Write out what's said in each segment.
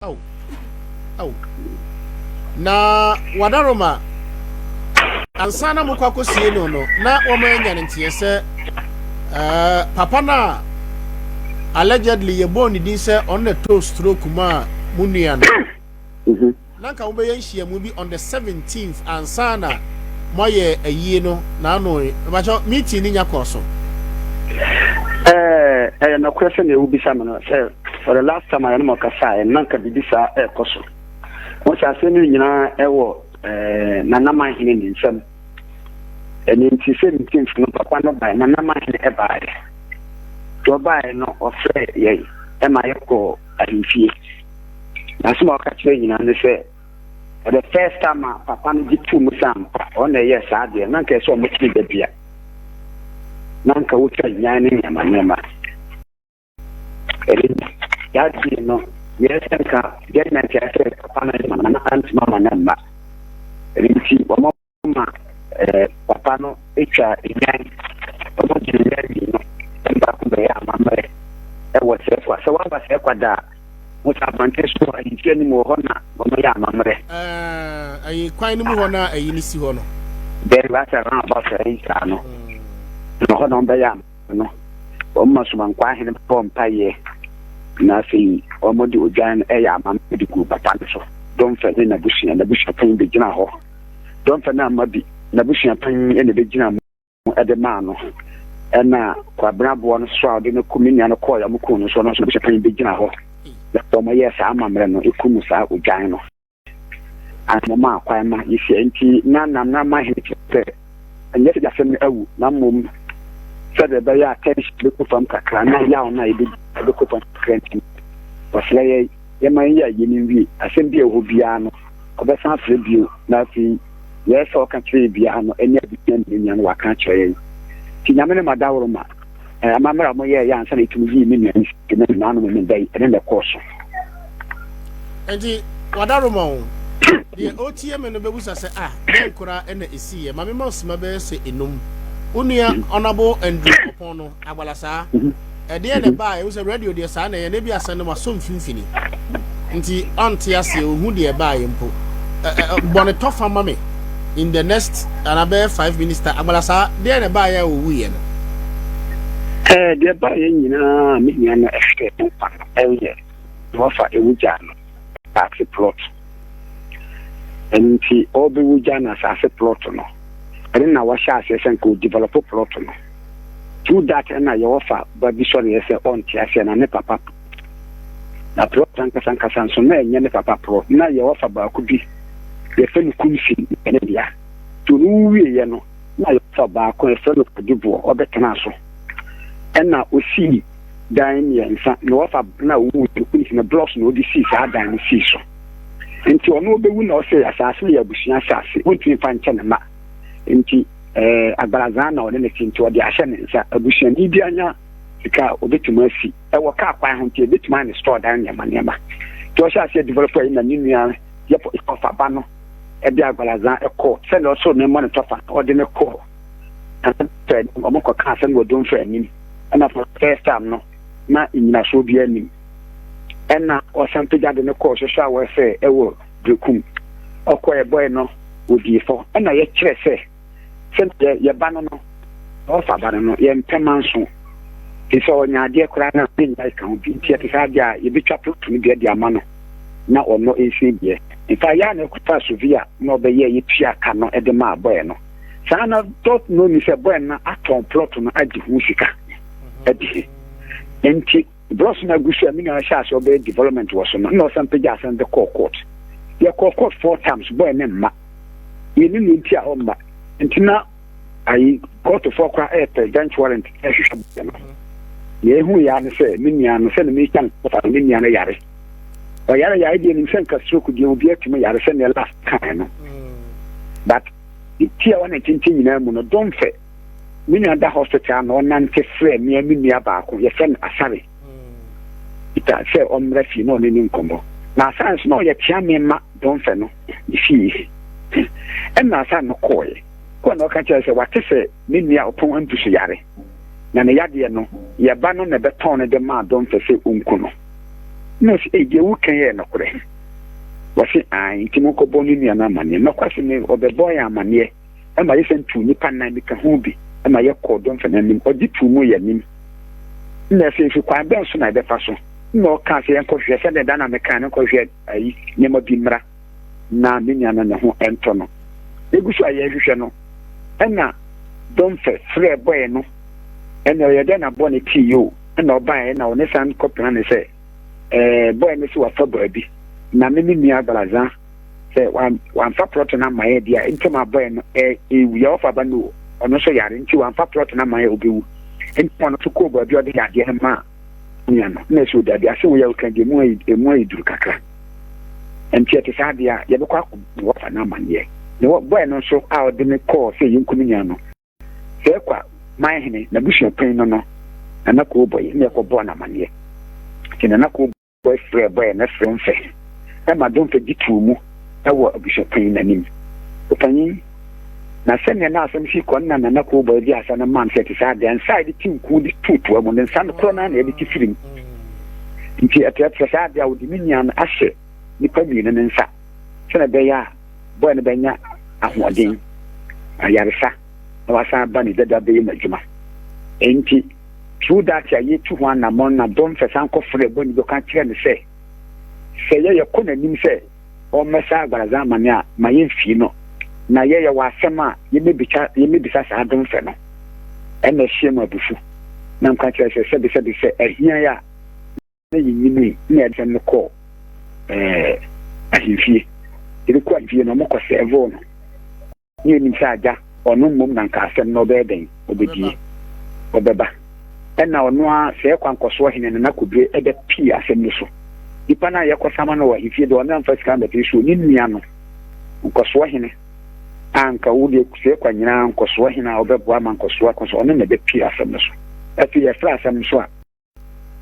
Ao, ao. Na wadaroma ansa na mokɔ akɔsie no no, na wɔn anya no nteɛ sɛ papa no a allegedly yɛbɔɔ ne din sɛ ɔno na ɛtɔɔ stroke mu a mo nua no. Na nka mobɛyɛ nhyiamu bi on the 17th ansa na moayɛ ayie no n'ano. Mebakyɛ, meeting ni nya kɔɔ so? Ɛyɛ nokorɛ sɛ nea wobisa me no sɛ for the last time a yɛne mo kasaeɛ no, na nka biribi saa ɛrekɔ so. Wo sɛ asɛm no nyinaa ɛwɔ nanamanhene ne nsam. Ɛno nti sɛ metimfo no, papa no bae, nanamanhene ɛbaeɛ. Nti ɔbaeɛ no, ɔfrɛ yɛn ɛma yɛkɔ ahemfie. Na asɛm a ɔka kyerɛ nyinaa ne sɛ for the first time a papa no gye too mu sɛ ampa ɔno na ɛyɛɛ saa deɛ, na nka ɛsɛ ɔmokyere da bia na nka wotwa nyan ne nneɛma nneɛma. Ɛno yɛadwene no yɛɛ sɛ nka judgment yɛ sɛ papa no ma na antuma ma no mma. Ɛno nti wɔn ma papa no atwa nnwan. Wɔn gyina nnwan wie no, baako bɛyɛ amammerɛ ɛwɔ Sɛkwa. Sɛ wɔaba Sɛkwa da a, mo sɛ abɔnten so wɔ ahemfie anim wɔ hɔ na wɔn yɛ amammerɛ. Ɛyi kwan no mu hɔ na ɛyi no si hɔ no. Then wasɛ round about ɛyi saa no na hɔ na wɔn bɛyɛ amammerɛ no. Wɔn ma somankwa ahene bɔ mpaeɛ na afei wɔn de odwan no ɛyɛ amammerɛ de gu papa no so. Dɔmfɛ ne n'abusua panyin bɛgyina hɔ. Dɔmfɛ no ama bi, n'abusua panyin ɛna bɛgyina mu ɛde maa no. Ɛna Kwabena aboɔ no so a ɔde no kɔ me nua no kɔɔ yɛ ɔmo kɔɔ no so no nso, n'abusua panyin bɛgyina hɔ na wɔn yɛ saa amammerɛ no ekum saa odwan no ansa wɔn a kwan ma yɛsia. Nti na nam na ma hene kyerɛ sɛ ɛnyɛ sɛ asɛm no awu, na mmom sɛdeɛ ɛbɛyɛ a tension bɛkɔ fam kakra na yaw no a yɛbɛdi bɛkɔ fam kakra nti, ɔsrɛ yɛ yɛma yɛyɛ a yɛnim wie asɛm bi a ɛwɔ hɔ biara no, ɔbɛsan afrɛ bio. Na afei yɛyɛ sɛ ɔka kyerɛ yɛ biara no, ɛne abusua ne nua no waka akyerɛ yɛn. Nti Nyame no madaworo ma amammerɛ a moyɛɛ yɛ ansa na ɛtumi yii me nua no si ne nanom ne da yi ɛne na ɛkɔɔ so. Nti wadaroma o, deɛ ɔtie me no bɛbusa sɛ ah, dɛn koraa ɛna ɛsiiɛ? Ma mema sima bɛyɛ sɛ enum. Wo nua Honorable Andrew Ɔpɔn no agbala saa ɛdeɛ na ɛbaa ɛwo sɛ radio deɛ saa na ɛyɛ na ebi asɛn no ma so mfimfini nti ɔnte aseɛ ohu deɛ ɛbaeɛ mpo. Bɔ ne tɔfa ma me in the next ana bɛyɛ 5 minutes ta. Agbala saa deɛ na ɛbaeɛ a ɔwuiɛ no? Deɛ ɛbaeɛ nyinaa, me nua no ɛhwɛ nkwa no ɛyɛ wɔfa ɛwu gya no asase plot. Ɛno nti ɔbɛwu gya no asase plot no, ɛno na wɔhyɛ aseɛ sɛ nka ɔdevelop plot no. Through that ɛna yɛwɔfa ba bi sɔreɛ sɛ ɔnte aseɛ na ne papa na plot ankasa ankasa nso na ɛnyɛ ne papa plot, na yɛwɔfa baako bi yɛfrɛ no Kumsi ɛne dea. Nti ɔno wieɛ no, na yɛwɔfa baako yɛfrɛ no Kadiboɔ ɔbɛtena so, ɛna osii dan mmiɛnsa na wɔfa na owu Kumsi no blocks na ɔde sii saa dan no sii so. Nti ɔno ɔbɛwu na ɔsɛ asase no yɛ abusua asase, wɔntumi mfa nkyɛ ne ma. Nti agbalazaa na ɔne ne ti nti ɔde ahyɛ ne nsa. Abusuani bi anya sika a obɛtumi asi ɛwɔ kaa kwan ho nti ebɛtumi ayɛ ne store dan nneɛma nneɛma. Nti ɔhyɛ aseɛ develop yi na ne nua yɛfɔ ɔfa ba no ɛde agbalazaa ɛkɔ sɛdeɛ ɔsoro ne mmɔ ne tɔfa, ɔde ne kɔ ɔmo kɔ kaa asɛm wɔ Domfɛ anim. Ɛna for the first time no na nnyinasoɔ bi anim, ɛna ɔsan pagya de ne kɔɔ soso a wɔsɛ ɛwɔ Brekum. Ɔkɔ ɛbɔɛ no odie fɔ, ɛna yɛkyerɛ sɛ sɛ yɛba no ɔfa ba no yɛmpɛ manso te sɛ ɔnya adeɛ koraa na ne ka ho bi. Nti yɛte saa adeɛ a yɛbɛtwa plot no bi de ama no na ɔno nsi deɛ nfa yɛ a na ɛkɔfa surveyor na ɔbɛyɛ yɛtua ka no de maa bɔɛ no saa na dɔt no ni sɛ bɔɛ no atɔn plot no agye ho sika adi. Nti blocks no agu so a me nua hyɛ ase ɔbɛyɛ development wɔ so no, na ɔsan pagya asɛm de kɔɔ court. Yɛkɔɔ court four times, bɔɛ ne mma yɛne ne nti a ɔmma. Nti na ayi courtfoɔ koraa ɛyɛ bench warrant ɛhwehwɛ bɔɛ no. Nea ehu ya ne sɛ me nua no sɛ ne meka no kɔfa no, me nua no yare, ɔyare yare deɛ nim sɛ nka stroke deɛ obi atumi yare sɛ nea last kan no, but ti a wɔne tenten nyinaa mu no Dɔmfɛ me nua da hospital na ɔnante frɛ mmea me nua baako yɛfrɛ no Asare Peter sɛ ɔmmra fie na ɔne ne nkɔmmɔ. Na Asare nso na ɔyɛ tea me ma Dɔmfɛ no ne fie. Ɛna Asare no kɔɔɛ kɔɔ na ɔka kyerɛ sɛ wate sɛ me nua Ɔpɔn ampu so yare na ne yadeɛ no yɛba no na ɛbɛtɔn no de maa Dɔmfɛ sɛ ɔnku no. Na ɔse, Ei, deɛ woka yi yɛ nokorɛ? Wɔse, Aane, nti monkɔbɔ ne nua no amaneɛ. Nɔkwasɛm ni, ɔbɛbɔɔ yɛn amaneɛ ma yɛsan tuu nnipa nnan, meka ho bi, ma yɛkɔɔ Domfɛ no anim. Ɔgye too mu yɛn anim. Nna afei nso, kwan bɛn so na yɛbɛfa so? Nna ɔkaa sɛ yɛnkɔhwehwɛ, sɛdeɛ da no a mekae no, nkɔhwehwɛ ayi, nneɛma bi mmra na me nua no ne ho ntɔ no. Yɛgu so a yɛrehwehwɛ no, ɛnna Domfɛ frɛɛ bɔe no, ɛnna ɔyɛ dɛn na bɔ no tee o, ɛnna ɔbaeɛ na ɔne san kɔpena no sɛ, ɛɛ, bɔe no sɛ wafa baabi, na me me nua Agbalaza sɛ wamfa plɔt no amma yɛ deɛ a, ntɛm a bɔe no ɛɛwu, yɛ ɔfa ba no o, ɔno nso yare nti wamfa plɔt no amma yɛ ɔbɛwu. Nti ɔno nso kɔɔ baabi a ɔde yadeɛ no maa nua no, na ɛsɛ ɔdabi asɛm wei a woka deɛ emu ayɛ emu ayɛ duru kakra. Nti ɛte saa deɛ a yɛbɛkɔ akɔ wɔfa no amanneɛ. Na bɔe no nso a ɔde me kɔɔ sɛ yɛnku me nua no, Sɛ kwa man hene n'abusuapanyin no no, Nana Koobɔi na ɛkɔbɔɔ no amanneɛ. Nti Nana Koobɔi frɛɛ bɔe no frɛɛ Domfɛ ma Domfɛ gye too mu wɔ abusuapanyin no anim. Ɔpanyin, na sɛnea na asɛm si kɔ no na Nana Koobɔi de asa no maa no sɛ ɛte saa deɛ, nsa a yɛde te nku de to toa mu no, nsa no korɔ no ara na yɛde te firi mu. Nti ɛte saa deɛ a, wɔde me nua no ahyɛ nnipa mmienu no nsa sɛnea ɛbɛyɛ a bɔe no bɛnya ahoɔden, ayaresa, na wasan aba ne dada bɛyɛ mu adwuma. Enti, through that a yɛtu ho anammɔn na Domfɛ san kɔfrɛɛ Bɔne bɛka kyerɛɛ no sɛ, sɛ yɛ yɛkɔ n'anim sɛ ɔmmɛsa Agbaradze amane a, ma yɛmfii no, na yɛ yɛwɔ asɛm a yɛmmɛbisa yɛmmɛbisa saa Domfɛ no. Ɛna ɛhyɛɛ mu abufu, na mka kyerɛɛ sɛ sɛbesɛbe sɛ ahia a, na yenyinii na yɛde asɛm no kɔɔ ɛɛ ahemfie. Yɛde kɔɔ ahemfie no, wɔkɔ sɛɛvoo no. Na yɛnim sɛ agya, ɔno mmom na nka asɛm no ɔbɛyɛ dɛn? Ɔbɛdie. Ɔbɛba. Ɛna ɔno ara, sɛɛ kwankɔsoɔ hene Nana Kobire bɛpii asɛm no so. Nipa no a yɛkɔsama no wɔ ahemfie deɛ, ɔno amfa sika ammɛpere so, ne nua no, nkɔsoɔ hene a nka wo deɛ sɛɛ kwa nyinaa nkɔsoɔ hene a ɔbɛboa ma nkɔsoɔ akɔ so, ɔno na ɛbɛpii asɛm no so. Afei yɛfrɛ asɛm no so a,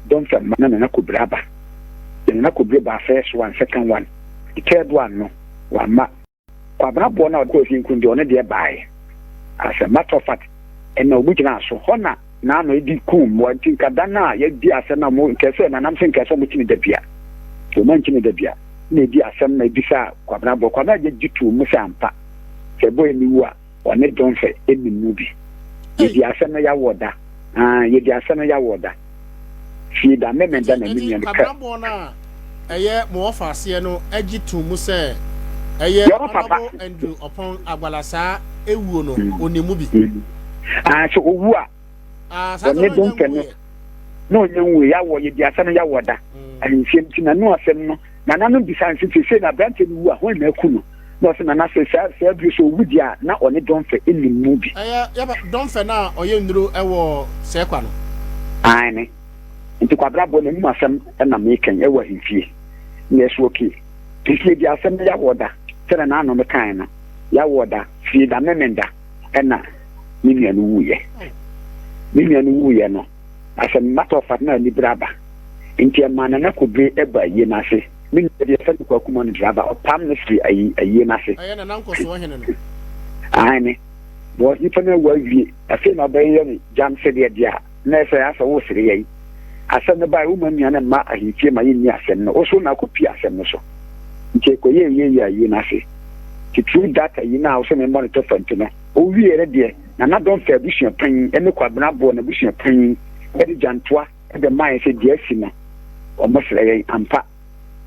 Dɔmfɛ mma na Nana Kobire aba. Deɛ Nana Kobire baa first one, second one, the third one no, wamma. Kwabena boɔ no a ɔde kɔɔ fie nko deɛ ɔno deɛ baaɛ. As a matter of fact, ɛna ɔmo gyinaa so. Hɔ na n'ano edi kum mmoa nti nka da no a yɛdi asɛm no a ɔmo nka sɛ nanam sɛ nka sɛ ɔmo kyi no da bia. Nti ɔmo ankyi no da bia. Na edi asɛm na ebisaa Kwabena boɔ. Kwabena gye gye too mu sɛ ampa sɛ boy no wu a ɔne Dɔmfɛ nnim mu bi. Yɛdi asɛm no yawɔ da. Ah, yɛdi asɛm no yawɔ da. Fie da, Memen da na me nua no ka. Kwabena boɔ no a ɛyɛ mo wɔfa aseɛ no gye too mu sɛ ɛyɛ Honourable Andrew Oppong Agbalasaa ewuo no, ɔnim mu bi. Ah, sɛ owu a, ɔne Dɔmfɛ no, na ɔnya nwui, yawɔ, yɛdi asɛm no yawɔ da. Ahemfie nti na no asɛm no, nananom bisa no sɛ, seesei na aberanteɛ no wu a, hwan na aku no? Na ɔse nana sɛ saa saa bere sɛ owu deɛ a na ɔne Dɔnfɛ nnim mu bi. Ɛyɛ yɛba Dɔnfɛ no a ɔyɛ nnuro wɔ Sɛɛkwa no. Aane. Nti Kwabena bɔ n'anum asɛm na meka yi ɛwɔ ahemfie. Na ɛso okay. Nti yɛdi asɛm no Yawɔda sɛdeɛ n'ano no kaeɛ no, Yawɔda, Fieda, Memenda ɛna me nua no wuiɛ. Me nua no wuiɛ no, as a matter of fact na anibere aba. Nti ɛmaa Nana Kobire baa ayie no ase. Me nua bi yɛfrɛ no Kwaku Manu driver, ɔpam no firi ayi ayie no ase. Ɛyɛ Nana Nkɔsoɔ hene no. Aane, because nipa no awu awie, afei na ɔbɛyɛ no gyam sɛdeɛ deɛ a, na ɛsɛ asɛ wosere yɛn. Asɛm no baeɛ, womma nua no mma ahemfie ma yɛnni asɛm no, wo so na akɔpie asɛm no so. Nti ɛkɔyɛɛ yie yɛ ayie no ase. Nti through that ayi no a wosɛ memmɔ no tɔfa nti no, ɔwieɛ no deɛ, Nana Dɔmfɛ abusua panyin ne Kwabena Aboɔ n'abusua panyin de gyantoa de mae sɛ deɛ asi no, wɔsrɛ yɛn ampa,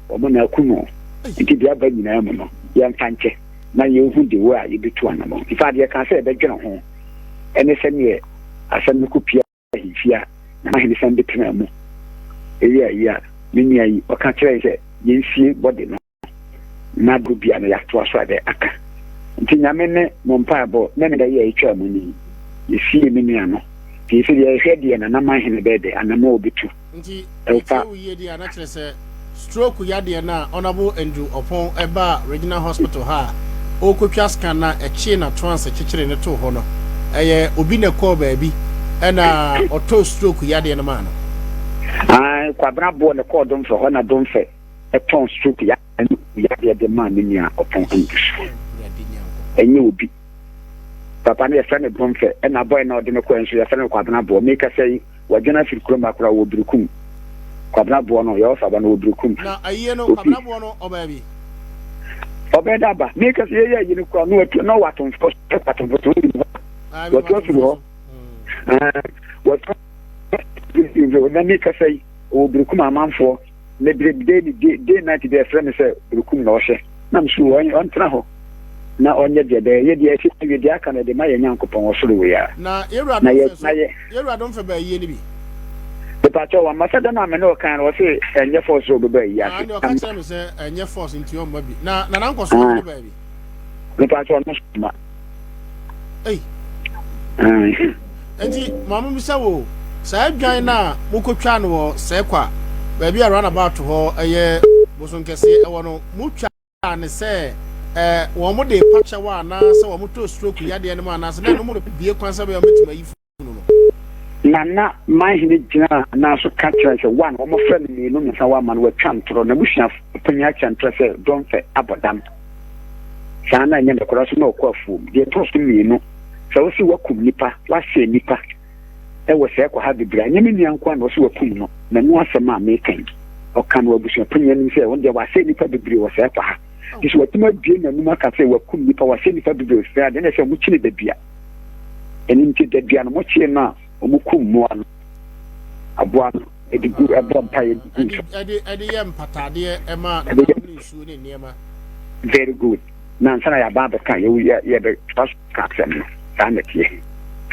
wɔn na aku no, nti deɛ aba nyinaa mu no, yɛmfa nkyɛ na yɛnhu de wɔ a yɛbɛtu anamɔn. In fact, yɛkaa sɛ yɛbɛdwene ho ne sɛdeɛ asɛm no kɔpie ahemfie a Nana Ahene san bɛtenaa mu. Ɛyɛ ayi a, me nua yi, ɔka kyerɛɛ yɛn sɛ yɛnsie bɔde no. na bere bia no yɛatoa so adɛ aka. Nti Nyame ne mo mpaebɔ ne ne da yi a etwaa mu ni, yɛsiee me nua no. Nti yɛsɛ deɛ yɛhwɛ deɛ Nana Manhene bɛyɛ dɛ anamɔ a ɔbɛtu Nti ɛfa. metie wo yie deɛ a na kyerɛ sɛ stroke yadeɛ no a Honourable Andrew Oppong baa Regina Hospital ha a ɔrekɔtwa scan no a ɛkyee na trance kyekyeree no too hɔ no ɛyɛ obi na ɛkɔɔ baabi ɛna ɔtɔɔ stroke yadeɛ no maa no? Ae, Kwabena boɔ na ɛkɔɔ Domfɛ hɔ na Domfɛ tɔn stroke yadeɛ de maa me nua ɔpɔn Andrews. Ɛnyɛ obi. Papa no yɛfrɛ no Domfɛ ɛna boy no a ɔde no kɔɛ nso yɛfrɛ no Kwabena Boɔ. Mekasa yi wadwane afiri kurom ha koraa ɔwɔ Berekum. Kwabena boɔ no yɛwɔ faba no wɔ Berekum. Na ayie no Obi. Kwabena boɔ no ɔbaa bi? Ɔbɛyɛ dɛ aba. Meka sɛ yɛyɛ ayi no koraa na watu na ɔwɔ atomfoɔ so ɛkɔ atomfoɔ so wonim hɔ. Ah, menim Watu afiri atomfoɔ hɔ. so. Ah, watu afiri hɔ. Na meka sɛ yi ɔwɔ Berekum amanfoɔ. Me bere day day day night bi ɛfrɛ me sɛ Berekum na ɔhyɛ. Na me so ɔntena hɔ na ɔnyɛ deɛ bɛyɛ yɛ deɛ ɛsɛ awie deɛ aka no ɛde ma yɛ Nyankopɔn ɔsoro wei a. Na yɛwura Na domfɛ yɛ so na yɛ. yɛwura domfɛ baa ayie no bi. Mepakyɛw wamma sɛ da no a me ne wo kae no ɔse ɛnyɛ force sɛ ɔbɛba ayi Ah, ase. ɛnde ɔka kyerɛ me sɛ ɛnyɛ force nti ɔmma bi. Na Nana Nkɔsoɔ Ah, nso baa bi. mepakyɛw ɔno nso mma. Ei, Ah. enti maame bisa wo, saa dwan no a mokɔtwaa no wɔ Sɛkwa, baabi a runabout hɔ ɛyɛ Bosonkɛseɛ ɛwɔ no, motwaa ne sɛ eh, wɔn de repa kyɛw anaasɛ wɔn tɔ stroke yadeɛ no mu anaasɛ na ɛno mu bie kwan sɛ bɛyɛ wɔn bɛtumi ayi funu no. Na na manhene gyinaa nan so ka kyerɛɛ sɛ, One, wɔfrɛ no mmienu mmiɛnsa wamma no, watwa ntorɔ, n'abusuafo panyin akyɛ ntorɔ sɛ Dɔmfɛ abɔ dam. Saa na ɛnyɛ nokorɛ nso na ɔkɔ afuom. Deɛ ɛtɔ so mmienu, sɛ wose woakum nnipa, woasɛe nnipa wɔ sɛɛ kɔ ha bebree a, ɛnyɛ me nua nko ara na ɔse wakum no, na ɛno asɛm a meka yi, ɔka no wɔ abusua panyin anim sɛ ɔno deɛ wasɛe nnipa bebree wɔ sɛɛ kɔ ha. Nti sɛ watumi abue n'anum aka sɛ wakum nnipa, wasɛe nnipa bebree wɔ sɛɛ ha deɛ, ɛna ɛsɛ sɛ wɔkyene dadua. Ɛno nti dadua no wɔkyee no a wɔkum mmoa no, aboa no, de gu, ɛbɔ mpaeɛ de gu so. Ɛde ɛde yɛ mpataadeɛ ɛma nananom ne nsuo ne nneɛma. Very good. Na ansa na yɛaba abɛka yɛ yɛ yɛbɛtoa so ka asɛm no. Saa na ɛteɛ.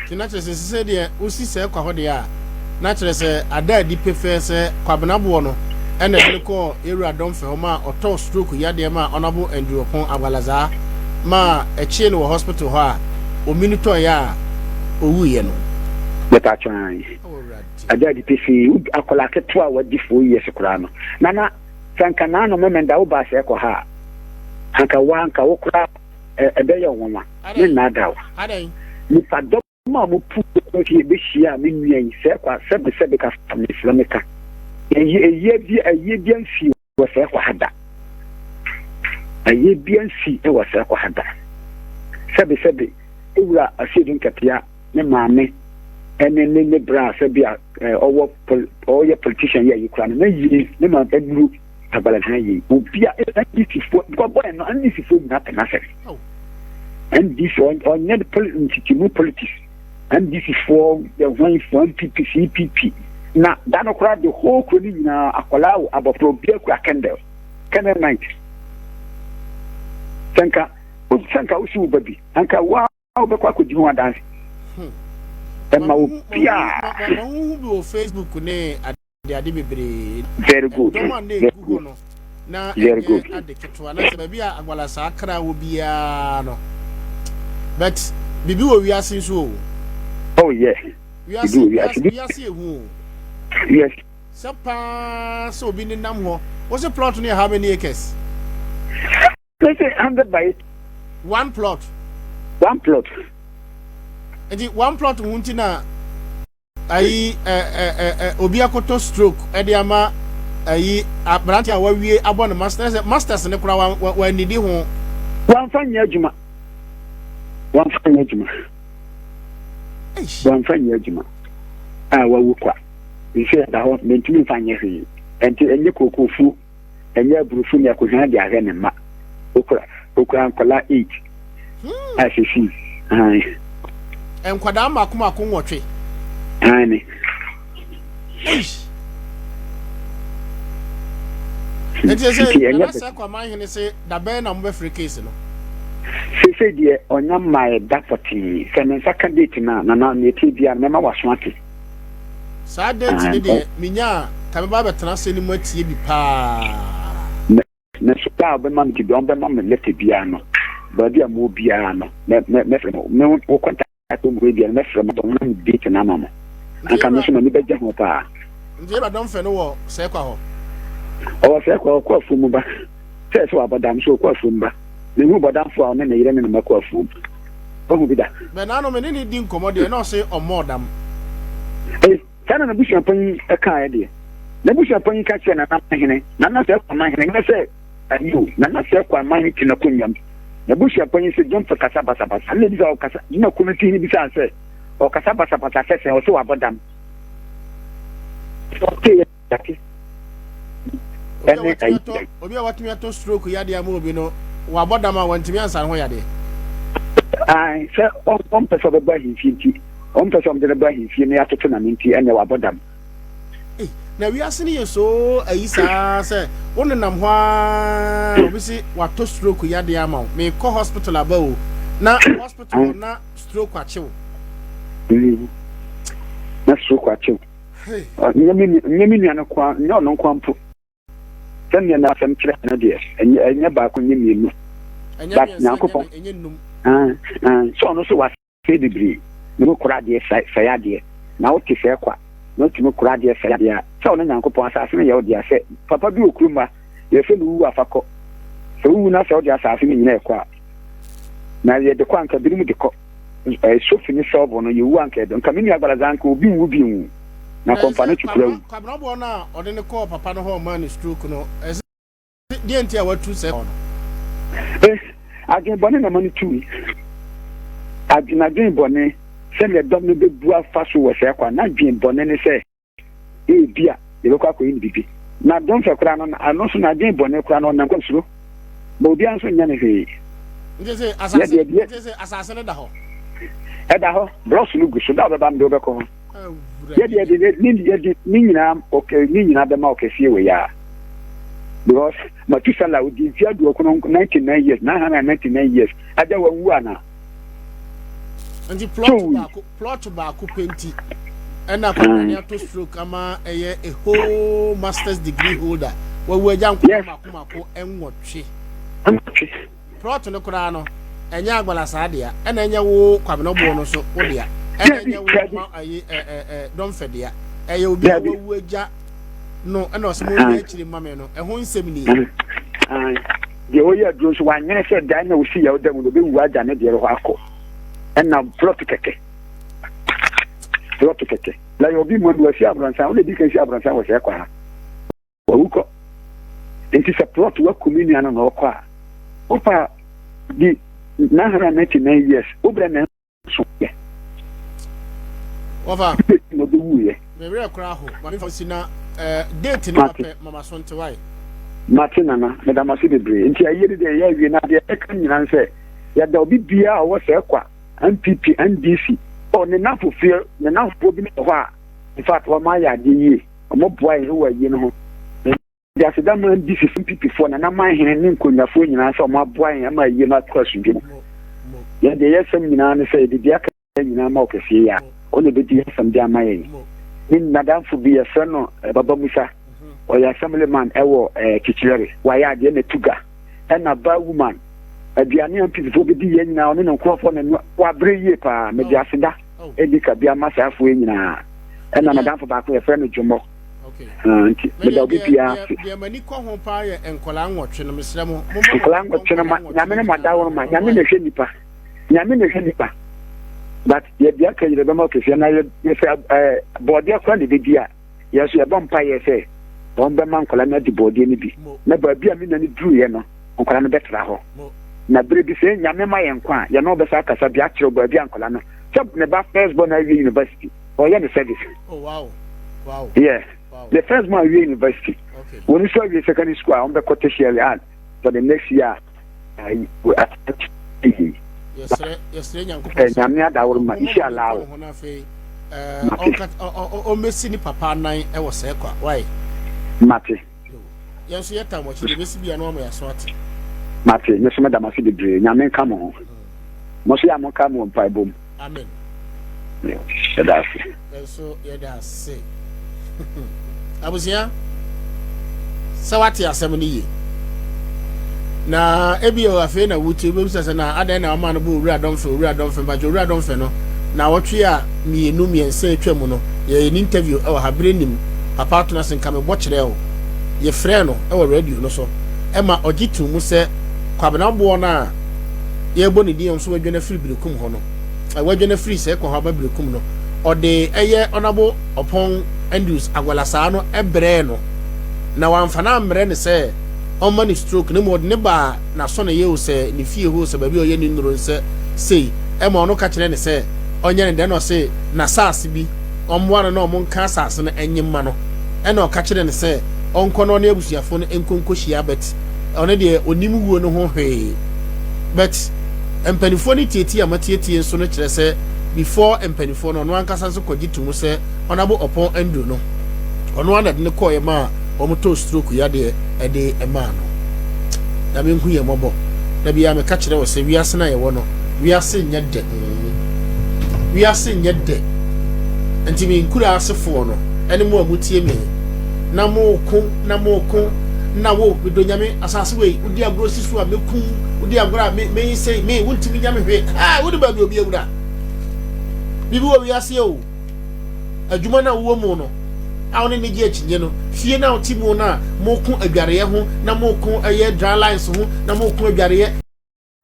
Nti na kyerɛ sɛ sesei deɛ wosi sɛɛ kwa hɔ deɛ a, na kyerɛ sɛ ada adi pefɛɛ sɛ Kwabena Boɔ no na ɛde no kɔɔ Yɛwura Domfeh hɔ maa ɔtɔɔ stroke yadeɛ maa Honourable Andrew Opon Agbalazaa maa ɛkyee no wɔ hospital hɔ a omini tɔeɛ a owuiɛ no. Mepatwɔ ae. Ao Awurade. Ada adi pefee, wo akwadaa ketewa a wadi 4 years koraa no, Nana, sɛ anka naano Memenda wo baa sɛɛ kɔ ha a, anka wo anka wo koraa ɛbɛyɛ wo nwanwa. Adɛn? Mennaadaa wo. Adɛn? Nipa dɔm a wɔpu kɔ fie bɛhyiaa me nua yi sɛɛ kwa, sɛbe sɛbe kasa mesrɛ meka. Ɛyie ɛyie bi ɛyie bi ansi wɔ sɛɛ kwa ha da. Ɛyie bi ansi wɔ sɛɛ kwa ha da. Sɛbe sɛbe ewura Asiedu Nkɛtea ne maame ɛne ne ne bra sɛbe a ɔwɔ pol ɔyɛ politician yi a yi kura no na yie ne ma aduru Abalɛnhan yie. Obi a NDC foɔ because boy no NDC foɔ nyinaa pɛ n'asɛm. NDC ɔnyɛ poli ntitimu politics. NDC foɔ yɛ hwan foɔ NPP CPP na da no koraa the whole kuro no nyinaa akwadaa o abɔfra obi akura candle candle night. Sɛ nka sɛ nka wosi wo ba bi anka wa wobɛkɔ akɔdi ho adanse. Ɛma obiara. Mahuhu bi wɔ Facebook ne ade ade bebree. Very good. Ɛdɔm a na egu hɔ no na ɛnyɛ ade ketewa na sɛ baabi a Agbala saa kra wɔ biara no. But biribi wɔ wiase nso o. Oh yeah. Wiase wiase wiase ehu o. Yes. Sɛ paa sɛ obi nenam hɔ. Wose plot no yɛ how many acres? Let's say 100 by One plot. One plot. Nti one plot ho nti na ayi ɛ ɛ ɛ obi akɔtɔ stroke ɛde ama ayi aberante a wawie abɔ ne masters masters ne koraa wa wa wanidi ho. Wamfa nyɛ adwuma. Wamfa nyɛ adwuma. Wamfa nyɛ adwuma. A wawu kwa. Nso ɛda hɔ mentumi mfa nyɛ hwee. Ɛnti ɛnyɛ kookoofuo. Ɛnyɛ aburofo ne akohwaa de ahwɛ ne mma. Okura okura nkwadaa 8 a sisi. Ae. Nkwadaa mmaako mmaako 8. Aane. Eish. Nti sɛ Nana Sɛ Kwaman hene se da bɛn na mobɛfrɛ case no? Seesei deɛ ɔnya mmaeɛ da pɔtee. Sɛ me nsa ka date no a, Nana, nea ɛteɛ biara no, mɛma w'aso ate. Saa date no deɛ menya a, ka mɛba abɛtena ase ne mu atie bi paa. Me nso da a wɔbɛma me dibea, wɔbɛma me letter biara no, baabi a mowɔ biara no, mɛ mɛ mɛfrɛ mo. Me wo contact wɔ mu biara no, mɛfrɛ mo, wɔn am date no ama mo. Anka me nso m'ani bɛgye ho paa. Nti Ewura Dɔmfɛ no wɔ Sɛɛkwa hɔ? Ɔwɔ Sɛɛkwa, ɔkɔ afuom ba. Sɛ ɛsɛ wabɔ dam so ɔkɔ afuom ba. Mehu bɔdamfo a ɔne ne yere ne ne mma kɔ afuom. Wahu bi da? Bɛ naano me ne no di nkɔmmɔ deɛ na ɔse ɔmmɔɔ dam. Ei, saa na n'abusuapanyin kaeɛ deɛ. N'abusuapanyin ka kyerɛɛ Nana Manhene, Nana Sɛɛ Kwamanhene, nyɛ sɛ ayi o, Nana Sɛɛ Kwamanhene te n'akonnwa mu. N'abusuapanyin se, Dwomfo kasa basabasa. Ɛnna ebisa ɔkasa, ɛnna komiti hene bisaa no sɛ, Ɔkasa basabasa sɛ sɛn? Ɔse wabɔ dam. Ɔteeɛ. Yɛate. Ɛne ayi. Obi a watumi atɔ stroke yadeɛ ama obi no, wabɔ dam a wantumi ansa ne ho yadeɛ. Ae, sɛ ɔmpɛ sɛ ɔbɛba ahemfie nti, ɔmpɛ sɛ ɔmde no ba ahemfie na yɛatoto n'ano nti, ɛnneɛ wabɔ dam. Ei, na wiase no yɛ so ayi saa sɛ wonenam hɔ ara obi se watɔ stroke yadeɛ ama wo, meekɔ hospital aba o, na hospital hɔ na stroke akye wo. Na stroke akye wo. Nyɛ me nua no nko ara, nyɛ ɔno nko ara mpo. Sɛdeɛ n'asɛm kyerɛ no deɛ, ɛnyɛ ɛnyɛ baako nyɛ mmienu. But Nyankopɔn, sɛ ɔno nso wasɛe bebree, na ɔtumi kora adeɛ sɛe adeɛ, na wote sɛɛ kwa, na ɔtumi kora adeɛ sɛe adeɛ a, sɛ ɔno Nyankopɔn, asase no yɛ wo dea. Sɛ papa bi wɔ kurom ha, yɛfrɛ no wuwu afa kɔ. Sɛ wowu na sɛ wode asase no nyina ɛkɔ a, na yɛde kɔ anka binom de kɔ. Sofi ne sɔbo no yɛwu anka ɛdɔ. Nka me nua Agbalaza anka obi nwu bi nwu. Na kɔmfa no twukura wu. Kwabena boɔ no a ɔde no kɔɔ papa no hɔ ɔmaa no stroke no, ɛsɛ deɛ nti a watu sɛ hɔ no? Eh, adwene bɔne na ɛma no tui. Adwene adwene bɔne sɛdeɛ dɔm no bɛbu afa so wɔ sɛɛ kwa. N'adwene bɔne ne sɛ ebia yɛbɛkɔ akɔyɛ no biribi. Na Domfɛ koraa no, ɛno nso n'adwene bɔne koraa no, ɔnam kwan suro. Ma obiara nso nyɛ no hwee. Nti sɛ asase, nti sɛ asase no da hɔ. Ɛda hɔ, blɔks no gu so, da a ɔbɛba no de wobɛkɔ hɔ. Yɛde yɛde ne yɛde ne nyinaa ɔkɛ ne nyinaa bɛma ɔkɛseɛ wei a. Because Matusala odi mfe aduokron 99 years, 999 years, agya wanwu ana? Nti plot baako plot baako pɛ nti ɛna akwadaa ato stroke ama ɛyɛ a whole masters degree holder wawu agya nkwadaa mako mako nwɔtwe. Nwɔtwe. Plot no koraa no ɛnyɛ agbala saa dea ɛna ɛnyɛ wo kwabena boɔ no so wo dea ɛna ɛnyɛ wo ma ayi ɛ ɛ ɛ dɔmfɛ dea ɛyɛ obi a wawu agya no ɛna ɔsɛ mo nyɛ akyire ma me no ɛho nsɛm nie. Deɛ ɔyɛ aduro nso wanyene sɛ dan na osi yɛ ɔda mu no ɔbɛwu agya ne deɛ hɔ akɔ ɛna plot kɛkɛ plot kɛkɛ na yɛ obi mu adu wasi abrɔnsan wona di kan si abrɔnsan wɔ sɛ ɛkɔ ha wawu kɔ nti sɛ plot waku me nua no na ɔkɔ a wofa di 999 years wobrɛ na so yɛ. Wɔfa. Na ɔbɛwu yɛ. Me werɛ koraa ho. Ma me fa si na eh, date no apɛ mama so nte wae. Mate nana, meda mo ase bebree. Nti ayie no deɛ yɛ awie na deɛ ɛka nyinaa ne sɛ yɛda obi biara a ɔwɔ sɛ kwa NPP, NDC, oh ne namfo fie, ne namfoɔ bi wɔ hɔ a in fact wɔn ayɛ adeɛ yie, wɔn boa yɛn wɔ ayie no ho. Mede aseda ma NDC fo, NPP foɔ, Nana Manhene ne Nkonyafoɔ nyinaa sɛ wɔn aboa yɛn ama ayie no akɔ asomdwe mu. Yɛn deɛ yɛsɛm nyinaa ne sɛ yɛde deɛ aka nyinaa ma ɔkɛseɛ yi a, ɔna ɛbɛdi asɛm de ama yɛn. Me nadamfo bi yɛfrɛ no Baba Musa, ɔyɛ assemblyman ɛwɔ Kyekyerɛre, wayɛ adeɛ na Tuga ɛna ba woman, aduane a NPP foɔ bɛdi yɛn nyinaa ɔne ne nkorɔfoɔ na ɛnoa, wabrɛ yie paa, mede aseda ɛdi ka bi ama saa afoɔ yi nyinaa. Ɛna nadamfo baako yɛfrɛ no Dwomɔ. Nti meda obi biara ase. Deɛ m'ani kɔ ho paa yɛ nkwadaa nwɔtwe no, mesrɛ mo. Nkwadaa nwɔtwe no ma nyame no ma daworo ma nyame na ɛhwɛ nipa. Nyame na ɛhwɛ nipa. But yɛde aka yɛrɛ bɛma ɔkɛseɛ na yɛ sɛ ɛɛ bɔɔdeɛ koraa na ɛbɛdi a yɛn nso yɛbɔ mpa yɛ sɛ wɔn bɛma nkwadaa no adi bɔɔdeɛ no bi na baabi a me nua no duruiɛ no nkwadaa no bɛtra hɔ na bere bi sɛ nyame ma yɛn nkwa a yɛne wɔbɛsa akasa bi akyerɛw baabi a nkwadaa no sɛ ne ba first born awie university ɔyɛ ne service. Oh wow wow. Yeah wow. The first born awie university wɔn nso awie secondary school a wɔn bɛkɔ tertiary a for the next year. Yɛsrɛ Nyankopɔn sɛ Nyame adaworo ma isi allow. Ho na afei ɔmmɛsi ne papa anan wɔ sɛɛ kwa. Why? Mate. Yɛn nso yɛtam wɔkyi deɛ ɛbɛsi bia no ama yɛaso ate. Mate, me nso meda mo ase bebree. Nyame nka mo ho. Mo nso yɛ a monka mo wɔ mpaebɔ mu. Amen. Yɛda ase. Yɛn nso yɛda ase. Abusua, sɛ wate asɛm no yie. Na ebi afei na wuti wobɛbisa sɛ na adɛn na ɔma no bɔ owura dɔmfɛ owura dɔmfɛ mpakyɛ owura dɔmfɛ no na wɔtwe a mmienu mmiɛnsa atwa mu no yɛyɛ ne interview ɛwɔ ha bere nim papa atena ase nka mebɔ kyerɛ o yɛfrɛ no ɛwɔ radio no so ɛma ɔgye to mu sɛ kwabena boɔ no a yɛrebɔ ne din a nso wadwane afiri Berekum hɔ no, wadwane afiri sɛ kɔ hɔ aba Berekum no, ɔde ɛyɛ Ɔnabo Ɔpɔn Andrews Agwalasaa no brɛɛ no, na wamfa no ammrɛ no sɛ ɔmma no stroke, na mmom ɔde no baa n'asɔneyɛ o sɛ ne fie hɔ o sɛ baabi a ɔyɛ ne nnuro sɛ sei, ɛma ɔno ka kyerɛ no sɛ ɔnyɛ no dɛn na ɔse n'asaase bi ɔmmoa no na ɔmo nka asaase no nye mma no, ɛna ɔka kyerɛ no sɛ ɔnkɔ na ɔne abusuafoɔ no nkɔ nkɔhyia, but ɔno deɛ onim wuo no ho hwee. But mpanimfoɔ no tietie a matietie nso no kyerɛ sɛ before mpanimfoɔ no, ɔno ankasa nso kɔgye to mu sɛ Honourable Ɔpɔn Andrew no, ɔno ana de ne kɔɔɛ ma a wɔn stroke yadeɛ ɛde maa no. Na menhu yɛn mmɔbɔ na bia meka kyerɛ wɔ sɛ wiase no a yɛwɔ no, wiase nyɛ dɛ, wiase nyɛ dɛ. Nti me nkura asefoɔ no ɛne mo a motie me na moko na moko na wo medɔ Nyame asase wei, wodi agorɔ si so a mɛkum, wodi agorɔ a meyi sei me wontumi nya me hwee. Ha wode baabi obi awura biribi wɔ wiase o. Adwuma no a wowɔ mu no a wone ne gye akyinnye no, fie no a wote mu no a moko adwareɛ ho na moko ɛyɛ dry lines ho na moko adwareɛ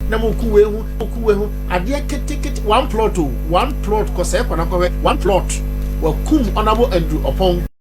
na moko wei ho, moko wei ho, adeɛ ketekete, one plot o, one plot kɔ sɛ kɔ na kɔhwɛ one plot wakum Honourable Andrew Ɔpɔn.